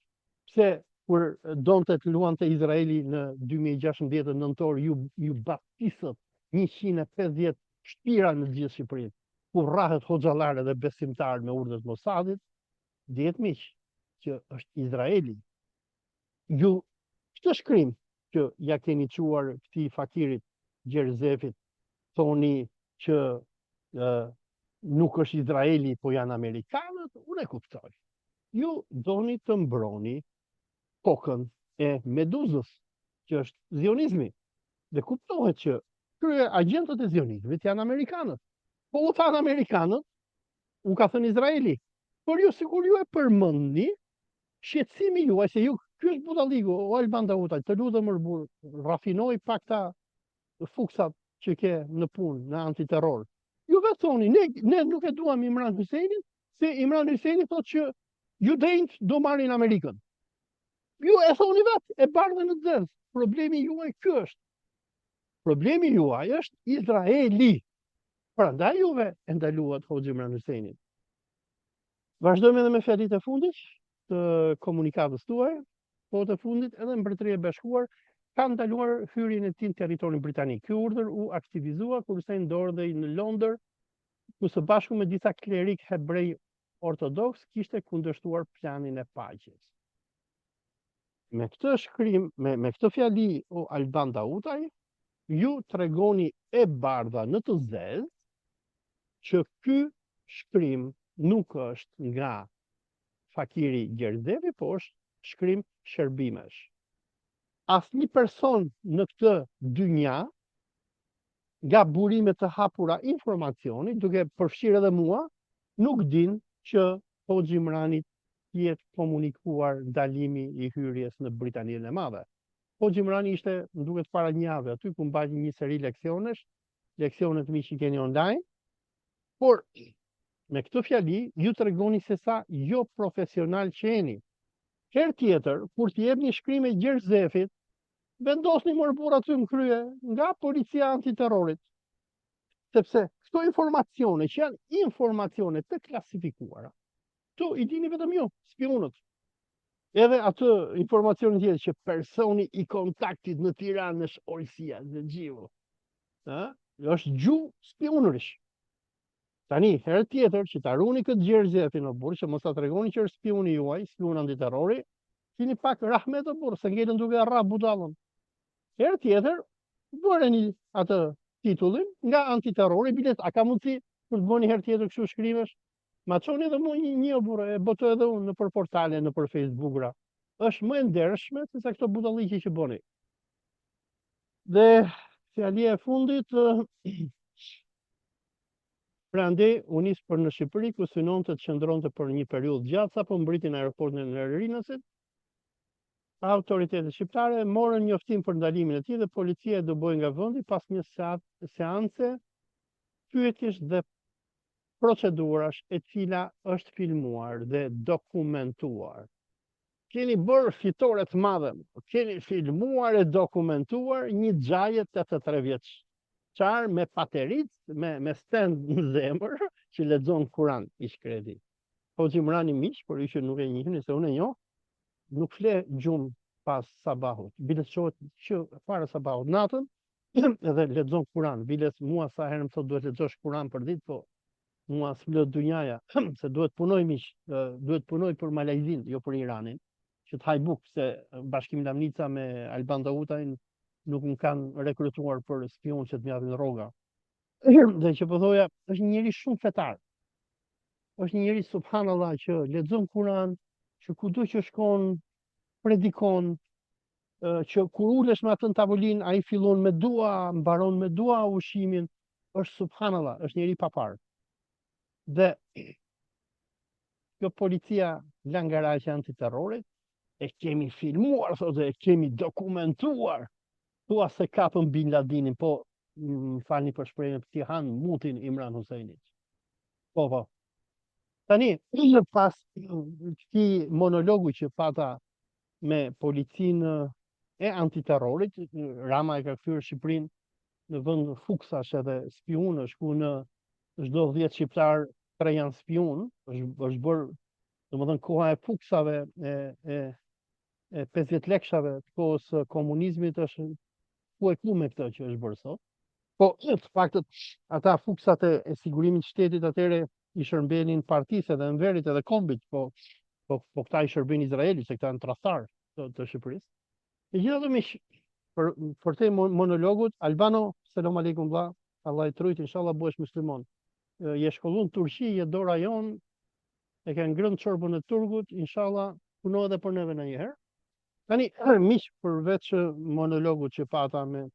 pse kur donte të luante Izraeli në 2016 nëntor ju ju bastisët 150 shtëpira në gjithë Shqipërinë, ku rrahët hoxhallarë dhe besimtarë me urdhër të Mossadit. Dihet miq që është Izraeli. Ju këtë shkrim që ja keni çuar këtij fakirit Gjergj Zefit, thoni që ë, nuk është Izraeli, po janë amerikanët, unë e kuptoj. Ju doni të mbroni kokën e meduzës, që është zionizmi. Dhe kuptohet që krye agjentët e zionizmit janë amerikanët. Po u thanë amerikanët, u ka thënë Izraeli. Por ju sikur ju e përmendni, shqetësimi juaj se ju ky është budalliku, o Alban Dautaj, të lutem mor burrë, rafinoj pak ta fuksat që ke në punë në antiterror. Ju vetë thoni, ne, ne nuk e duam Imran Hysenin, se Imran Hyseni thotë që judenjtë do marrin Amerikën. Ju e thoni vetë, e bardhë në të zezë. Problemi juaj ky është. Problemi juaj është Izraeli. Prandaj juve e ndaluat Hoxhë Imran Hysenin. Vazhdojmë edhe me fjalitë e fundit të komunikatës tuaj. Kohët e fundit edhe Mbretëria e Bashkuar ka ndaluar hyrjen e tij në territorin britanik. Ky urdhër u aktivizua kur Hussein ndodhej në Londër, ku së bashku me disa klerikë hebrej ortodoks kishte kundërshtuar planin e paqes. Me këtë shkrim, me, me këtë fjali o Alban Dautaj, ju tregoni e bardha në të zezë që ky shkrim nuk është nga fakiri Gjergj Zefi, po është shkrim shërbimesh. Asnjë person në këtë dynja nga burime të hapura informacioni, duke përfshirë edhe mua, nuk din që Hoxhë Imranit t'i jetë komunikuar ndalimi i hyrjes në Britaninë e Madhe. Hoxhë Imrani ishte, më duket para një jave aty ku mbajti një seri leksionesh, leksionet miq i keni online, por me këtë fjali ju tregoni se sa jo profesional që jeni. Herë tjetër, kur t'i jepni shkrime Gjergj Zefit, vendosni mor burrë aty në krye nga policia antiterrorit. Sepse këto informacione që janë informacione të klasifikuara, këto i dini vetëm ju, spiunët. Edhe atë informacionin tjetër që personi i kontaktit në Tiranë është Olsi Jazexhiu. Ë? Është gjuhë spiunërish. Tani, herë tjetër që ta runi këtë Gjergj Zefin o burrë, që mos ta tregoni që është spiuni juaj, spiun antiterrori, kini pak rahmet o burrë, se ngelën duke rrah budallën. Herë tjetër, vëreni atë titullin nga antiterrori, biles, a ka mundësi kur të bëni herë tjetër kështu shkrimesh? Ma çoni edhe mua një një o burrë, e botoj edhe unë nëpër portale, nëpër Facebookra. Është më e ndershme se sa këto budalliqe që bëni. Dhe fjalia e fundit Prej andej u nis për në Shqipëri ku synonte të qëndronte për një periudhë të gjatë sapo mbërriti në aeroportin e Rinasit. Autoritetet shqiptare morën njoftim për ndalimin e tij dhe policia e dëboi nga vendi pas një seance pyetjesh dhe procedurash e cila është filmuar dhe dokumentuar. Keni bërë fitore të madhe, keni filmuar e dokumentuar një xhaje 83 vjeç çar me pateric, me, me stent në zemër, që lexon Kuran, i shkreti. Hoxhë Imrani miq, por ju që nuk e njihni, se unë e njoh, nuk fle gjumë pas sabahut. Biles çohet që para sabahut natën, edhe lexon Kuran. Biles mua sa herë më thotë duhet lexosh Kuran për ditë, po mua s'më lë dynjaja, se duhet punoj miq, duhet punoj për Malajzinë, jo për Iranin, që të haj bukë, se Bashkim Lamnica me Alban Dautajn nuk më kanë rekrutuar për spiun që të më japin rroga. Dhe që po thoja, është një njeri shumë fetar. Është një njeri subhanallah që lexon Kur'an, që kudo që shkon predikon, që kur ulesh me atë në tavolinë, ai fillon me dua, mbaron me dua ushqimin, është subhanallah, është njeri i paparë. Dhe kjo policia langaraqe antiterrorit e kemi filmuar, thotë, e kemi dokumentuar. Thua se kapëm Bin Ladinin, po më falni për shprehjen, t'i hanë mutin Imran Husejnit. Po, po. Tani, pas këtij monologu që pata me policinë e antiterrorit, Rama e ka kthyer Shqipërinë në vend fuksash edhe spiunësh, ku në çdo 10 shqiptar tre janë spiun, është është bërë, domethënë koha e fuksave e e e 50 lekshave të kohës së komunizmit është ku e ku me këtë që është bërë sot. Po, të paktën ata fuksat e, e sigurimit të shtetit atëherë i shërbenin partisë edhe Enverit edhe kombit, po Po po këta i shërbejnë Izraelit, se këta janë tradhtarë të, të Shqipërisë. Megjithatë miq, për përtej monologut, Albano, selam aleikum vlla, Allahu të rujt, inshallah bëhesh musliman. Je shkollu në Turqi, je dora jonë, e ke ngrënë çorbën e turgut, inshallah puno edhe për neve ndonjëherë. Tani, miq, përveç monologut që pata me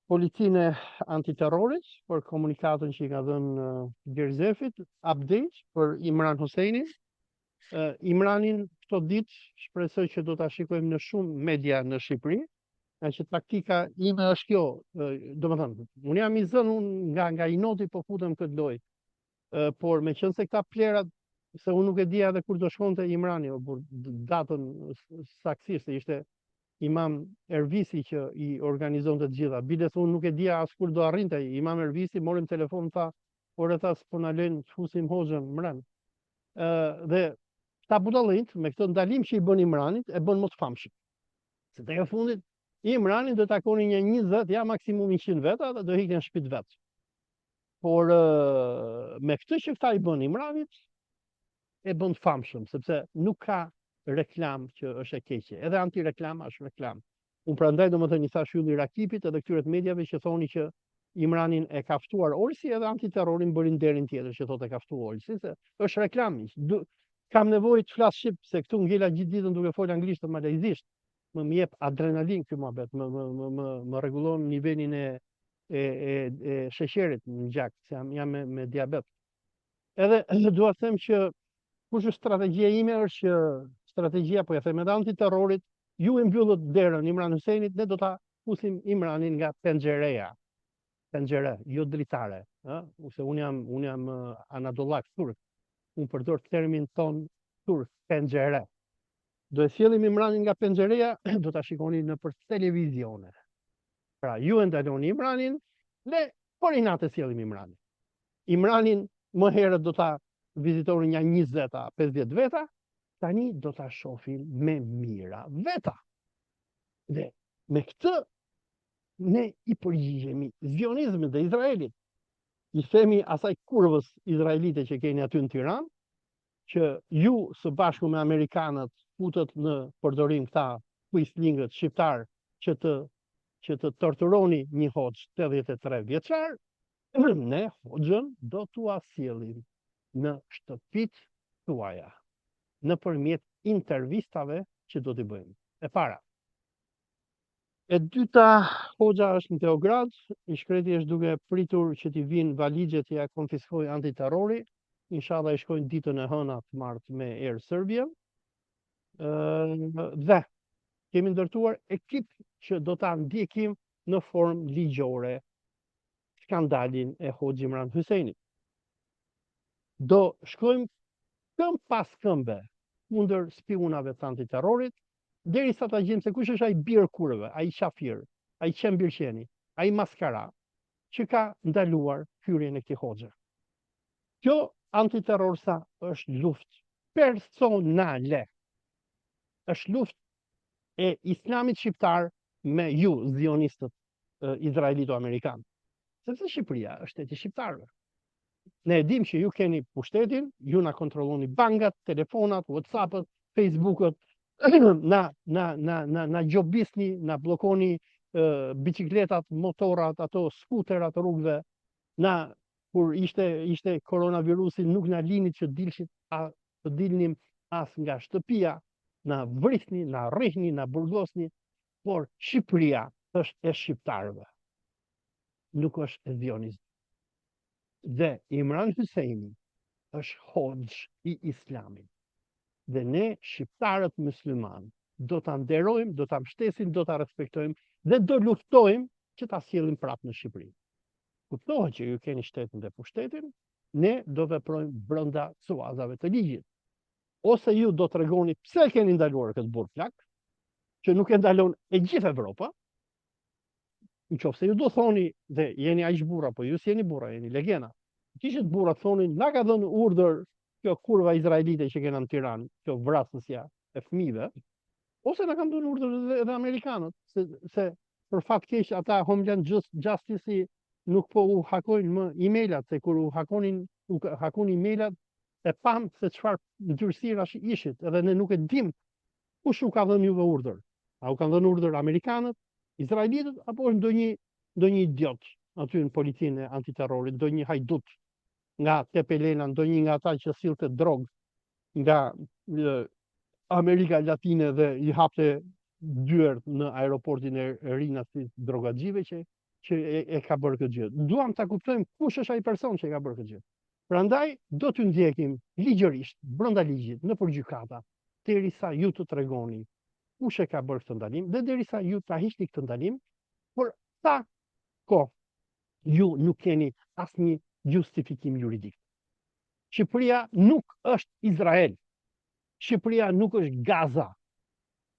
policinë e antiterrorit për komunikatën që i ka dhënë Gjerzefit, update për Imran Huseinin. Imranin këto ditë shpresoj që do ta shikojmë në shumë media në Shqipëri, ngaqë taktika ime është kjo, domethënë, unë jam i zënë unë nga nga inoti po futem këtë lojë. Por meqenëse këta plerat se unë nuk e dija edhe kur do shkonte Imrani, o burrë, datën saktësisht se ishte Imam Ervisi që i organizonte të gjitha. Biles unë nuk e dija as kur do arrinte. Imam Ervisi mori në telefon tha, ore tha s'po na lënë të fusim hoxhën mrena. Ë dhe këta budallinjt me këtë ndalim që i bën Imranit e bën më të famshëm. Se tek e fundit Imranin do takonin një 20, ja maksimum 100 veta dhe do iknin në shtëpi të vet. Por me këtë që këta i bën Imranit, e bën të famshëm, sepse nuk ka reklamë që është e keqe. Edhe antireklama është reklamë. Unë prandaj domethënë i thash Ylli Rakipit edhe këtyre të mediave që thoni që Imranin e ka ftuar Olsi edhe antiterrorin bëri nderin tjetër që thotë e ka ftuar Olsi, se është reklamë. Kam nevojë të flas shqip se këtu ngela gjithë ditën duke fol anglisht dhe malajzisht. Më më jep adrenalin ky muhabet, më më më më, më rregullon nivelin e e e, e sheqerit në gjak, se jam jam me, me diabet. Edhe dua të them që kush është strategjia ime është që strategjia po ja them edhe antiterrorit, ju i mbyllët derën Imran Huseinit, ne do ta fusim Imranin nga penxhereja. Penxhere, jo dritare, ë? Ose unë jam unë jam anadollak turk. Unë përdor termin ton turk, penxhere. Do e sjellim Imranin nga penxhereja, do ta shikoni nëpër televizione. Pra, ju e ndaloni Imranin, ne për inat e sjellim Imranin. Imranin më herët do ta vizitonin nja 20 a 50 veta, tani do ta shohin me mijëra veta. Dhe me këtë ne i përgjigjemi zionizmit dhe Izraelit. I themi asaj kurvës izraelite që keni aty në Tiranë, që ju së bashku me amerikanët futët në përdorim këta kuislingët shqiptarë që të që të torturoni një hoxhë 83 vjeçar, ne hoxhën do t'ua sjellim në shtëpitë tuaja nëpërmjet intervistave që do t'i bëjmë. E para. E dyta, hoxha është në Beograd, i shkreti është duke pritur që t'i vinë valixhet që ja konfiskoi antiterrori, inshallah i shkojnë ditën e hënë a të martë me Air Serbia. Dhe kemi ndërtuar ekip që do ta ndjekim në formë ligjore skandalin e Hoxhë Imran Hyseinit. Do shkojmë këmbë pas këmbe kundër spiunave të antiterrorit, derisa ta gjejmë se kush është ai bir kurve, ai qafir, ai qen bir qeni, ai maskara, që ka ndaluar hyrjen e këtij hoxhe. Kjo antiterrorsa është luftë personale. Është luftë e islamit shqiptar me ju, zionistët izraelito-amerikanë. Sepse Shqipëria është shteti i shqiptarëve. Ne e dim që ju keni pushtetin, ju na kontrolloni bankat, telefonat, Whatsappët, Facebookët, na na na na na gjobisni, na bllokoni biçikletat, motorrat, ato skuterat rrugëve. Na kur ishte ishte koronavirusi nuk na linit që dilshit a të dilnim as nga shtëpia, na vrisni, na rrihni, na burgosni, por Shqipëria është e shqiptarëve, nuk është e zionistëve. Dhe Imran Hyseini është hoxhë i islamit. Dhe ne shqiptarët muslimanë do ta nderojmë, do ta mbështesim, do ta respektojmë dhe do luftojmë që ta sjellim prapë në Shqipëri. Kuptohet që ju keni shtetin dhe pushtetin, ne do veprojmë brenda suazave të ligjit. Ose ju do tregoni pse keni ndaluar këtë burrë plak, që nuk e ndalon e gjithë Evropa, në qoftë se ju do thoni dhe jeni aq burra, po ju s'jeni burra, jeni legena. Kishit burra të thonin, na ka dhënë urdhër kjo kurva izraelite që kena në Tiranë, kjo vrasësja e fëmijëve, ose na kanë dhënë urdhër edhe, edhe amerikanët, se, se për fat keq ata Homeland Justice nuk po u hakojnë më emailat, se kur u hakonin, u hakonin emailat, E pamë se çfarë ndyrësirash ishit, edhe ne nuk e dim kush u ka dhënë juve urdhër. A u kanë dhënë urdhër amerikanët, izraelitët apo është ndonjë ndonjë idiot aty në policinë e antiterrorit, ndonjë hajdut nga Tepelena, ndonjë nga ata që sillte drogë nga Amerika Latine dhe i hapte dyert në aeroportin e Rinasit drogaxhive që që e, e ka bërë këtë gjë. Duam ta kuptojmë kush është ai person që e ka bërë këtë gjë. Prandaj do t'ju ndjekim ligjërisht, brenda ligjit, nëpër gjykata, derisa ju të tregoni kush e ka bërë këtë ndalim dhe derisa ju ta hiqni këtë ndalim, por sa kohë ju nuk keni asnjë justifikim juridik. Shqipëria nuk është Izrael. Shqipëria nuk është Gaza.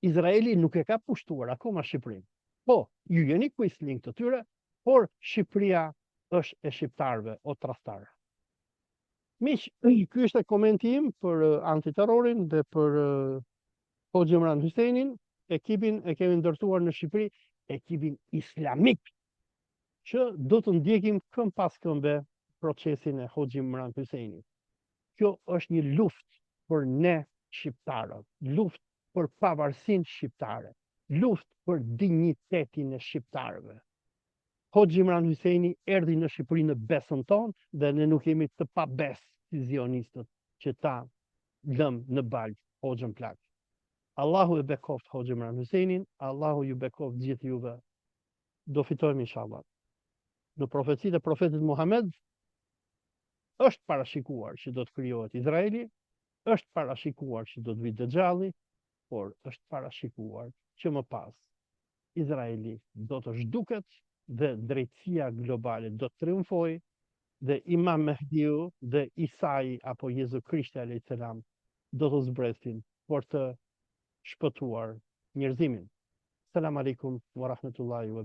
Izraeli nuk e ka pushtuar akoma Shqipërinë. Po, ju jeni kuisling të tyre, por Shqipëria është e shqiptarëve, o tradhtarë. Miq, ky ishte komenti im për eh, antiterrorin dhe për eh, Hoxhë Imran Hysenin, ekipin e kemi ndërtuar në Shqipëri, ekipin islamik, që do të ndjekim këmbë pas këmbe procesin e Hoxhë Imran Hyseinit. Kjo është një luftë për ne shqiptarët, luftë për pavarësinë shqiptare, luftë për dinjitetin e shqiptarëve. Hoxhë Imran Hyseini erdhi në Shqipëri në besën tonë dhe ne nuk jemi të pabesë si zionistët që ta lëmë në baltë Hoxhën plak. Allahu e bekoftë Hoxhë Imran Hyseinin, Allahu ju bekoftë gjithë juve. Do fitojmë inshallah. Në profecitë e profetit Muhammed është parashikuar që do të krijohet Izraeli, është parashikuar që do të vijë Dexhalli, por është parashikuar që më pas Izraeli do të zhduket dhe drejtësia globale do të triumfojë dhe Imam Mehdiu dhe Isai apo Jezu Krishti alayhis salam do të zbresin për të shpëtuar njerëzimin. Selam aleikum wa rahmetullahi wa.